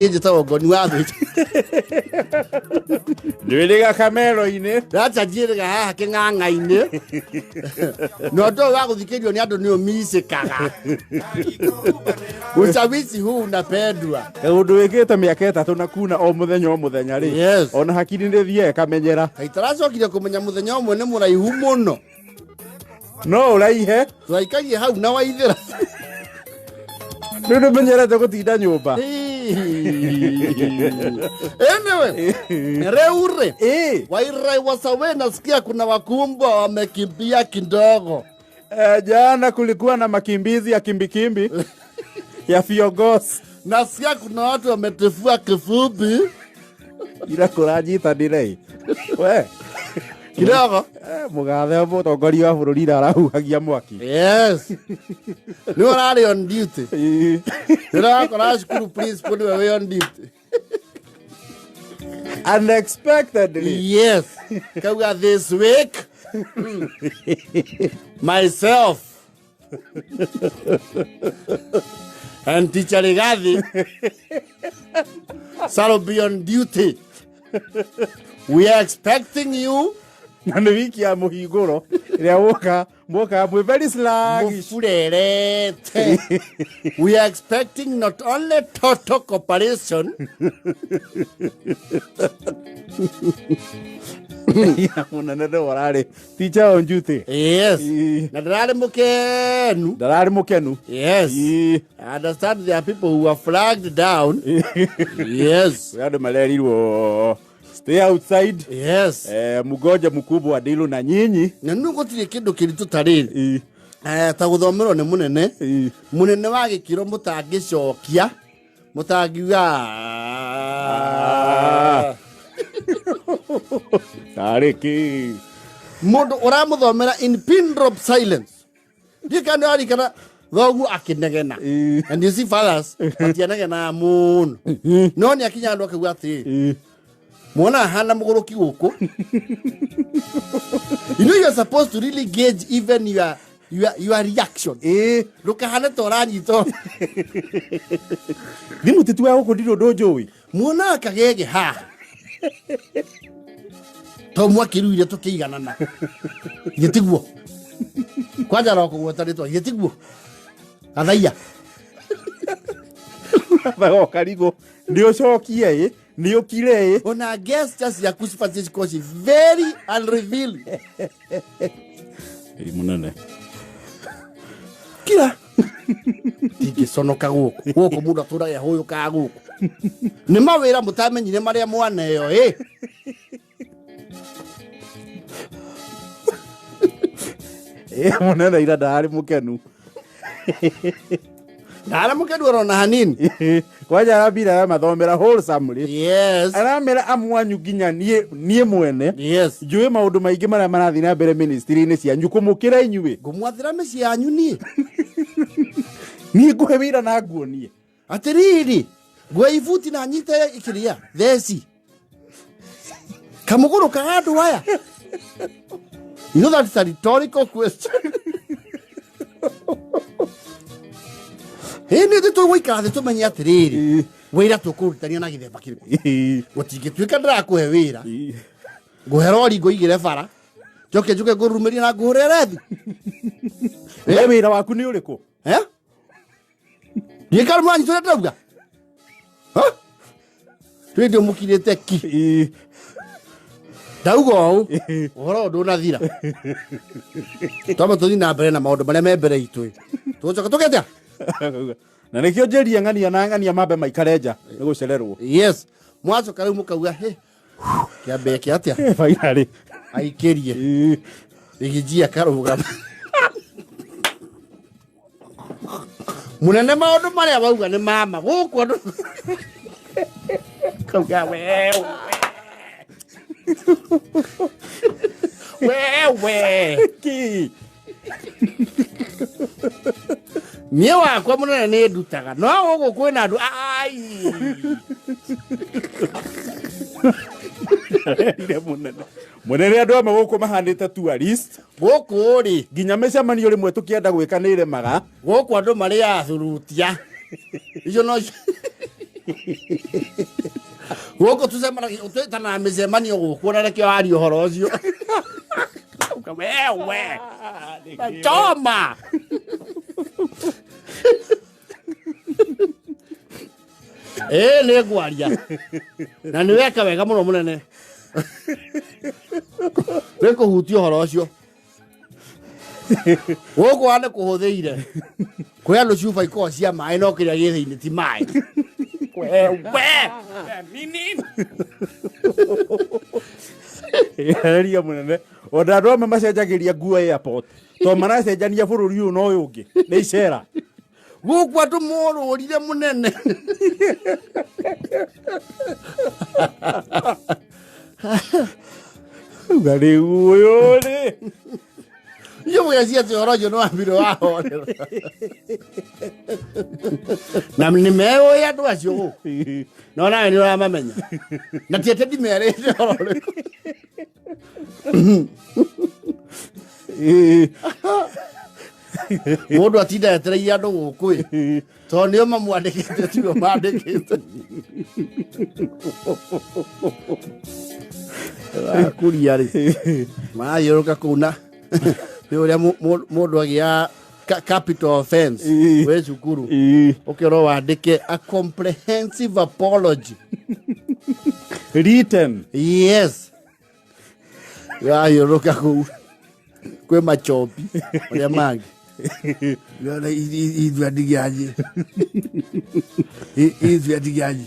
Njĩtagwo Ngoni wa Thĩ. Ndwĩrĩga kamero-inĩ. Racha njiĩrĩga haha kĩng'ang'a-inĩ. Na ũndũ ũyũ wa gũthikĩrĩrio nĩ andũ nĩ ũmicĩkaga. Ushawishi huu unapendwa. Ũndũ wĩkĩte mĩaka 3 na kuna o mũthenya o mũthenya rĩ. Yes. Ona hakiri nĩ thiaga ĩkamenyera. Kaitaracokire kũmenya mũthenya ũmwe nĩ mũraihu mũno. No ũraihe. Twaikarie hau na waithĩra. Rĩu nĩmenyerete gũtinda nyũmba. Anyway, rĩu rĩ Ĩ. Wairai wasawe, nasikia kuna wakumbwa wamekimbia kidogo. Jana kulikuwa na makimbizi ya kimbikimbi ya viongozi. Nasikia kuna watu wametifua kifupi Ira kũranyitanĩra ĩ. We. Kidogo. Mũgathe mũtongoria wa bũrũri ira arahuhagia mwaki. Yes. Nĩ ũrarĩ on duty. Ĩ. Nĩũrakora cukuru principal nĩwe wĩ on duty. Unexpectedly. Yes. Kauga this week myself and teacher Rigathi shall be on duty. We are expecting you. Na nĩ wiki ya mũhingũro ĩrĩa woka mwoka mwĩ very sluggish. Mũburerete. We are expecting not only total cooperation. Mũnene nĩwe ũrarĩ teacher on duty. Yes. Ĩ. Na ndararĩ mũkenu. Ndararĩ mũkenu. Yes. Ĩ. I understand there are people who are flagged down. Yes. Kwĩ andũ marerirwo stay outside. Yes. Mgoje mkubwa adilu na nyinyi. Na nĩ gũtirĩ kĩndũ kĩritũ ta rĩrĩ. Ĩ. Ta gũthomerwo nĩ mũnene. Ĩ. Mũnene wa gĩkĩro mũtangĩcokia, mũtangiuga Tarĩ kĩ? Mũndũ ũramũthomera in pin drop silence. Ndiũĩ kana nĩũrarikana thoguo akĩnegena. Ĩ. And you see fathers matianegenaga mũno. No nĩ akinya handũ akauga atĩrĩrĩ, Ĩ. mwona hana mũgũrũki gũkũ. You know you're supposed to really gauge even your reaction. Ĩ. Ndũkahane ta ũranyitwo. Thimũ ti tuoya gũkũ ndirĩ ũndũ njũĩ. Mwona kagege haha. To mwakĩruire tũkĩiganana. Githĩ tiguo? Kwanja no kũgweta rĩtwa, githĩ tiguo? Gathaiya. Thagoka rigũ. Nĩ ũcokie ĩ, nĩ ũkire ĩ. Ona gestures ciaku cibatiĩ cikorwo ci very unrevealing. Ĩ mũnene. Kira. Ndingĩconoka gũkũ. Gũkũ mũndũ atũraga ahũyũkaga gũkũ. Nĩ mawĩra mũtamenyire marĩa mwaneo ĩ. Ĩ mũnene ira ndararĩ mũkenu. Ndararĩ mũkenu orona hanini. Kwanja arambire aramathomera wholesomely. Yes. Aramera amwanyu nginya niĩ mwene. Yes. Njũĩ maũndũ maingĩ marĩa marathiĩ na mbere ministry-inĩ cianyu kũmũkĩra inyuĩ. Ngũmwathĩra mĩciĩ yanyu niĩ. Niĩ ngũhe wĩra na nguonie. Atĩrĩrĩ, nguoya ibuti na nyite ikĩrĩa theci. Kamũgũrũ ka andũ aya. You know that is a rhetorical question. Ĩ nĩ ithuĩ tũgũikara thĩ tũmenye atĩrĩrĩ, wĩra tũkũrutithania na gĩthemba kĩrĩkũ. Gũtingĩtuĩka ndĩrakũhe wĩra, ngũhe rori ngũigĩre bara, njoke njuke ngũrurumĩrie na ngũhũrĩre rethi. We wĩra waku nĩ ũrĩkũ? Eh? Ndiĩ kana mũranyita ũrĩa ndĩrauga? Ha? Rĩu ndĩ mũkirĩte ki. Ndauga ũũ, ũhoro ũyũ ndũnathira. Twamba tũthiĩ na mbere na maũndũ marĩa me mbere itũ. Tũgũcoka tũke atĩa? Na nĩkĩo njĩrie ng'ania na ng'ania mambe maikare nja nĩ gũcererwo. Yes. Mwacoka rĩu mũkauga, he, kĩambe kĩa atĩa? Finally. Aikĩrie. Rĩgĩnjia karũgama. Mũnene maũndũ marĩa wauga nĩ mama gũkũ andũ kauga wewe wewe Ki. Niĩ wakwa mũnene nĩ ndutaga no gũkũ kwĩna andũ ai. Arerire mũnene. Mũnene andũ amwe gũkũ mahanĩte tourist. Gũkũ rĩ nginya mĩcemanio rĩmwe tũkĩenda gwĩka nĩ ĩremaga. Gũkũ andũ marĩaga thurutia. Icio no Gũkũ tũcemanagia, twĩtanaga mĩcemanio gũkũ na nĩkĩo aria ũhoro ũcio. Wewe choma. Ĩĩ, nĩ ngwaria na nĩ weka wega mũno mũnene nĩ kũhutia ũhoro ũcio. Gũkũ wa nĩ kũhũthĩire kwĩ andũ cuba ikoragwo cia maĩ no kĩrĩa gĩ thĩinĩ ti maĩ. Wewe nini. Eheria mũnene, ona andũ amwe macenjagĩria nguo airport to maracenjania bũrũri ũyũ na ũyũ ũngĩ nĩ icera. Gũkũ andũ morũrire mũnene. Uga rĩu ũyũ rĩ. Icio mũgeci atĩ ũhoro ũcio nĩ wambire wahorera na nĩ meũĩ andũ acio gũkũ, no nawe nĩ ũramamenya na ti atĩ ndimerĩte ũhoro ũrĩkũ. Mũndũ atinda etereire andũ gũkũ ĩ, tondũ nĩo mamwandĩkĩte, tio mandĩkĩte kuria rĩ, marathiũrũrũka kũu na nĩ ũrĩa mũndũ agĩa capital offense wĩ cukuru, ũkerwo wandĩke a comprehensive apology. Written. Yes, rathiũrũrũka kũu kwĩ machopi ũrĩa mangĩ ithuĩ andigianji, ithuĩ andigianji.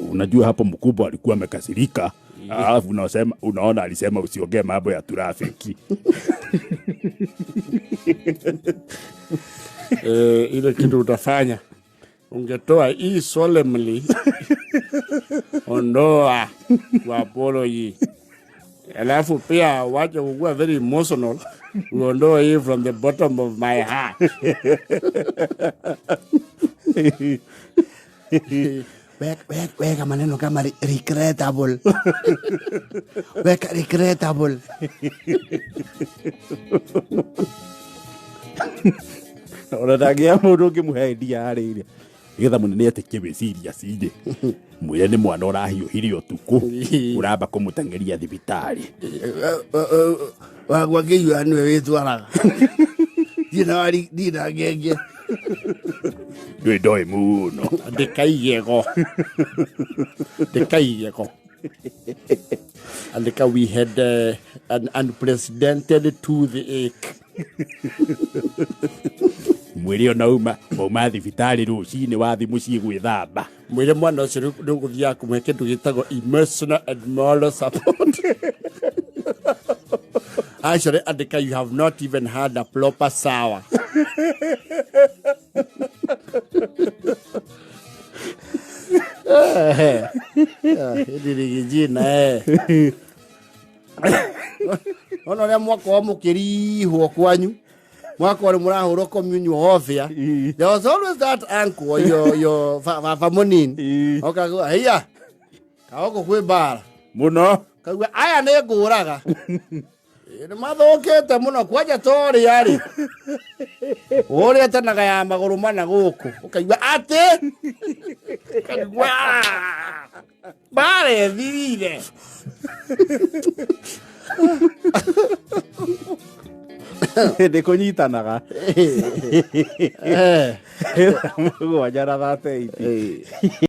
Unajua hapo mkubwa alikuwa amekasirika, alafu unasema, unaona alisema usiongee mambo ya trafiki. Ile kitu utafanya, ungetoa hii solemnly ondoa kwa apology, alafu pia wache kukuwa very emotional, uondoe hii from the bottom of my heart. Weka maneno kama regrettable, weka regrettable. Ona ndangĩa mũndũ ũngĩmũhe idea harĩ nĩgetha mũnene etĩkie wĩ serious rĩ, mwĩre nĩ mwana ũrahiũhire ũtukũ, ũramba kũmũteng'eria thibitarĩ. Wagwa ngĩigua nĩwe wĩtwaraga, ndirĩ na wari, ndirĩ na ngenge. Ndũĩ ndoĩ mũno. Andĩka igego, andĩka igego, andĩka we had an unprecedented toothache. Mwĩre ona wauma thibitarĩ rũcinĩ wathi mũciĩ gwĩthamba. Mwĩre mwana ũcio nĩ ũgũthiaga kũmũhe kĩndũ gĩtagwo emotional and moral support. Actually, andĩka you have not even had a proper shower. Hĩndĩ rĩgĩjina ona ũrĩa mwakorwo mũkĩrihwo kwanyu, mwakorwo nĩ mũrahũrwo communion hobia, there was always that uncle, your baba mũnini okagua hiya kaoko kwĩ mbara mũno. Kaigua aya nĩ ngũraga. Ĩ, nĩ mathũkĩte mũno kwanja torĩa rĩ ũrĩa tenaga ya magũrũ mana gũkũ, ũkaigua atĩ ũkaigua mbara ĩthirire. Hĩndĩ kũnyitanaga. 7 na 38.